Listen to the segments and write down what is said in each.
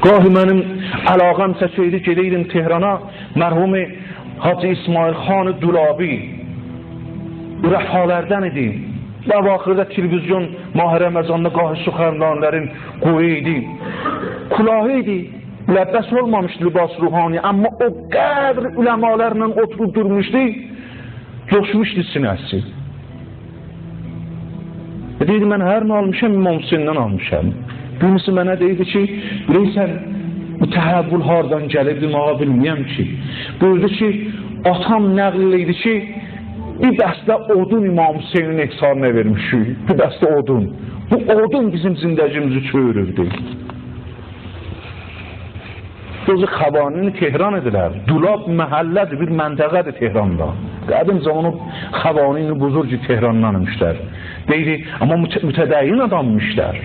Qahi mənim əlaqəm çəkildi, gedəydim Tehrana, mərhum Hacı İsmail Xan Dulabi rəfalərdən idi. Və axırda televizyon Mah Ramazanda qahi suxənranlərin qoyu idi. Kulahı idi. Ləbbəs olmamışdı libas ruhani, amma o qədər üləmalarla oturub durmuşdu, coşmuşdu sinəsi. Deydi, mən hər nə almışam, İmam Hüseyndən almışam. Birisi mənə deydi ki, bilirsən, bu təhəvvül hardan gəlibdi, ağa bilməyəm ki. Buyurdu ki, atam nəql idi ki, bir dəstə odun İmam Hüseynin ehsanına vermişik. Bir dəstə odun. Bu odun bizim zindəcimizi çöyürürdü. Gözü Xəvanini Tehran idilər. Dulab məhəllədir, bir məntəqədir Tehranda. Qədim zamanı Xəvanini buzurcu Tehrandan imişlər. Deydi, amma mütədəyin adammışlar.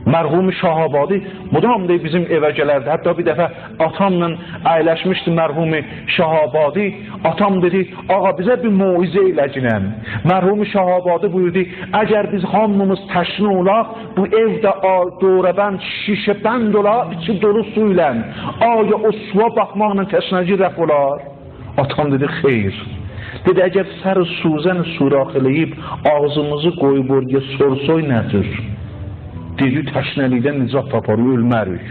Mərhum Şahabadi mudam deyir bizim evə gələrdi. Hətta bir dəfə atamla əyləşmişdi mərhum Şahabadi. Atam dedi, ağa bizə bir moizə eləcinəm. Mərhum Şahabadi buyurdu, əgər biz hamımız təşni olaq, bu evdə doğrabənd, şişə bənd ola, içi dolu su ilə. Aya o suya baxmaqla təşnəci rəf olar? Atam dedi, xeyr. Dedi, əgər sər suzən surax eləyib, ağzımızı qoyub oraya sorsoy nədir? Dedi, təşnəlikdən nicat taparıq, ölmərik.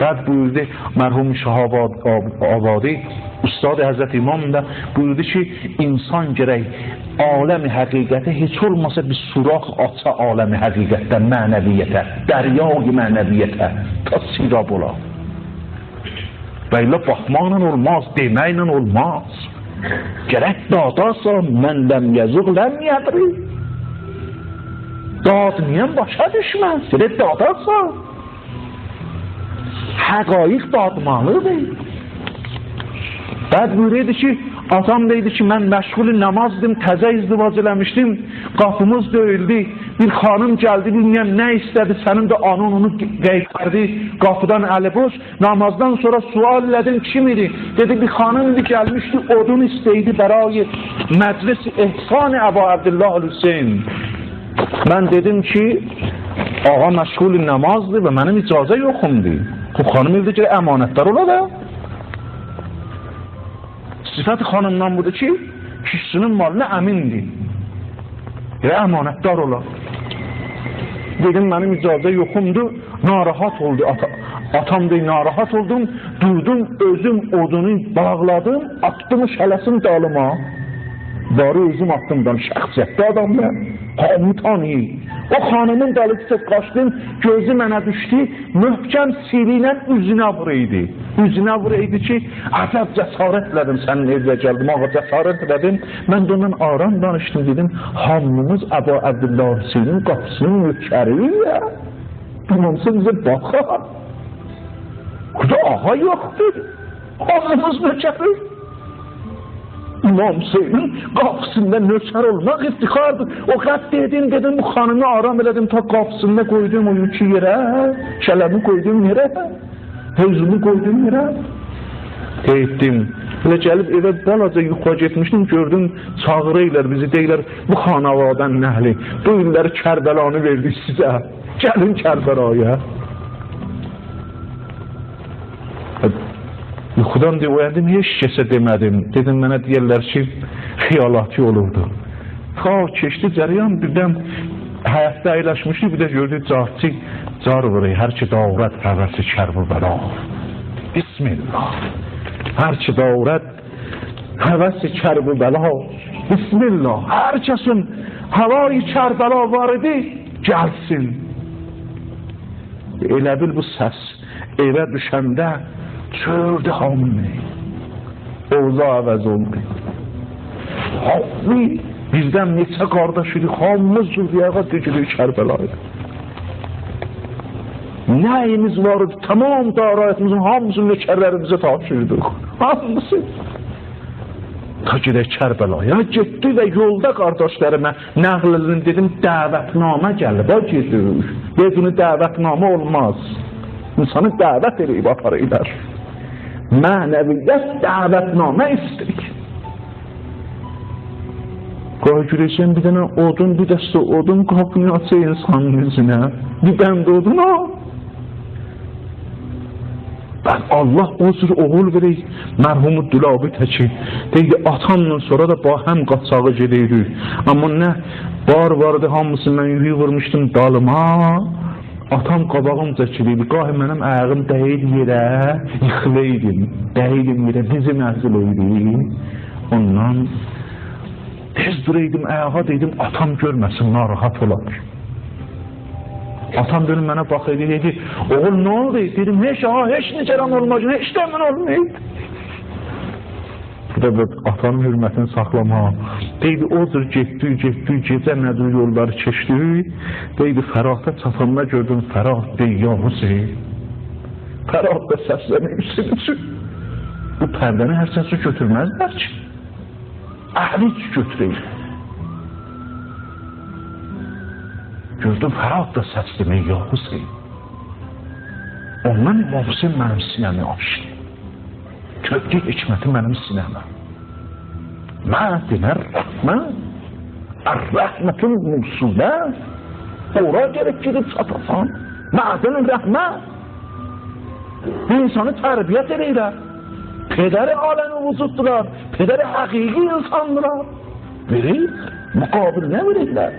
Bəd buyurdu, mərhum Şahabadi, Ustad Həzrət İmam da buyurdu ki, insan gərək aləmi həqiqətə heç olmasa bir surax aça aləmi həqiqətdən mənəviyyətə, dəryayı mənəviyyətə, ta sirab ola. Və ilə baxmaqla olmaz, deməklə olmaz. Gərək dadasan, mən ləm yəzuq ləm yədri. Dad niyə başa düşməz? Gərək dadasan. Həqaiq dadmalıdır. Bəd buyururdu ki, atam deydi ki, mən məşğul namazdım, təzə izdivac eləmişdim, qapımız döyüldü, bir xanım gəldi, bilməyəm nə istədi, sənin də anın onu qeytərdi, qapıdan əli boş, namazdan sonra sual elədim, kim idi? Dedi, bir xanım idi, gəlmişdi, odun istəydi, bərayı məclis ehsan Əba Əbdillah Hüseyin. Mən dedim ki, ağa məşğul namazdır və mənim icazə yoxumdur. Bu xanım evdə ki, əmanətdar ola da. Sifət xanımdan budur ki, kişisinin malına əmindir. Və əmanətdar ola. Dedim, mənim icazə yoxumdur, narahat oldu. Atam deyir, narahat oldum, durdum, özüm odunu bağladım, attım şələsin dalıma. Barı özüm attım, ben şəxsiyyətli adam mən, hamı tanıyır. O xanımın dalıcı qaçdım, gözü mənə düşdü, möhkəm sili ilə üzünə vuruydu. Üzünə vuruydu ki, əcəb cəsarət elədim, sənin evə gəldim, ağa cəsarət elədim. Mən də ondan aram danışdım, dedim, hamımız Əba Əbdüllah Hüseynin qapısının nökəriyik ya. İmamsı bizə baxar. Burada ağa yoxdur, hamımız nökərik. İmam Hüseynin qapısında nökər olmaq iftixardır. O qəd dedim, bu xanımı aram elədim, ta qapısında qoydum o yükü yerə, şələmi qoydum yerə, hövzümü qoydum yerə. Qeytdim. Elə gəlib evə balaca yuxuya getmişdim, gördüm, çağırırlar bizi, deyirlər, bu xanavadan nəhli, bu illəri Kərbəlanı verdik sizə, gəlin Kərbəlaya. Yuxudan deyə oyandım, heç kəsə demədim. Dedim, mənə deyirlər ki, xiyalati olurdu. Ta keçdi cəryan, birdən həyatda əyləşmişdik, bir də gördük, carçı car vurur, hər ki davrət həvəsi Kərbəla. Bismillah. Hər ki davrət həvəsi Kərbəla. Bismillah. Hər kəsin havayı Kərbəla var idi, gəlsin. Elə bil bu səs evə düşəndə çördü hamını. Oğza əvəz oldu. Hamı, bizdən neçə qardaş idi, hamımız zürriyağa düzülük Kərbəlaya. Nəyimiz var idi, tamam darayətimizin hamısını nökərlərimizə tapşırdıq. Hamısı. Ta gedək Kərbəlaya getdi və yolda qardaşlarıma nəql edin, dedim, dəvətnamə gəlib, ha gedirik. Beduni dəvətnamə olmaz. İnsanı dəvət eləyib aparırlar. Mənəviyyət dəvətnamə istəyir. Qoy görəcəm bir dənə odun, bir dəstə odun qapını açır insanın üzünə. Bir bənd odun o. Bəd Allah o cür oğul verir, mərhumu Dülabi təki. Deydi, atamla sonra da həm qaçağı gedəydik. Amma nə bar vardı, hamısı mən yığırmışdım dalıma. Atam qabağımca kiliydi. Qahi mənim ayağım dəyir yerə, yıxılıydım. Dəyirdim yerə, dizim əziləydi. Ondan tez duraydım ayağa, dedim, atam görməsin, narahat olar. Atam dönüb mənə baxırdı, dedi, oğul nə oldu? Dedim, heç ağa, heç nigeran olmaz, heç də mən olmayıb. Bu da atanın hürmətini saxlamaq. Deydi, o cür getdi, getdi, gecə nədir yolları keçdi. Deydi, Fərahda çatanda gördüm, Fərah dey, ya Hüseyin. Fərah da səslənir Hüseyin üçün. Bu pərdəni hər səsi götürməzlər ki. Əhli götürür. Gördüm, Fərah da səs demək, ya Hüseyin. Ondan İmam Hüseyin mənim sinəmi açdı. Köklü hikməti mənim sinəmə. Mədinə rəhmə, ər-rəhmətül musulə, ora gerek gidip çatasan. Mədinə rəhmə, insanı tərbiyyət eləyirlər. Pederi aləmi vücuddular, pederi həqiqi insandılar. Verir, müqabil nə verirlər?